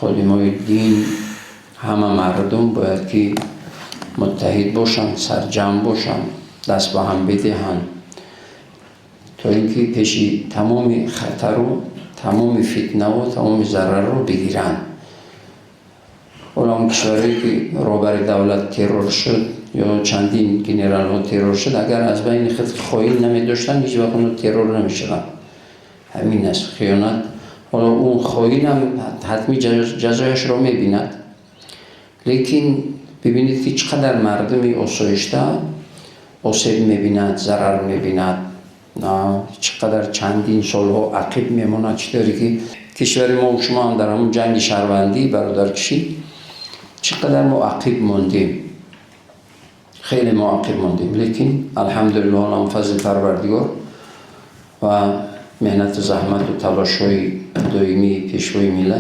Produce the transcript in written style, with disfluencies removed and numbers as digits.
Ходимои дин, ҳама мардум бояд ки муттаҳид бошанд, сарҷамъ бошанд, даст ба ҳам бидиҳанд, то ин ки пеши тамоми хатару тамоми фитнаву тамоми зарарро бигиранд. Ҳоло он кишварҳое ки роҳбари давлат террор шуд ё чандин генералҳо террор шуд, агар аз байни худ хоин намедоштанд, ҳеҷ вақт онҳо террор намешуданд. Ҳамин аст хиёнат. Ҳоло он хоинам ҳатмӣ ҷазояшро мебинад, лекин бибинед, ки чӣ қадар мардуми осоишта осеб мебинад, зарар мебинад, чӣ қадар чандин солҳо ақиб мемонад. Чӣ тавре ки кишвари мо шумо ҳам дар ҳамон ҷанги шаҳрвандӣ, бародаркушӣ, чӣ қадар мо ақиб мондем, хеле мо ақиб мондем. Лекин алҳамдулиллоҳ, ҳам фазли Парвардигор ва меҳнату заҳмату талошҳои доимии Пешвои миллат.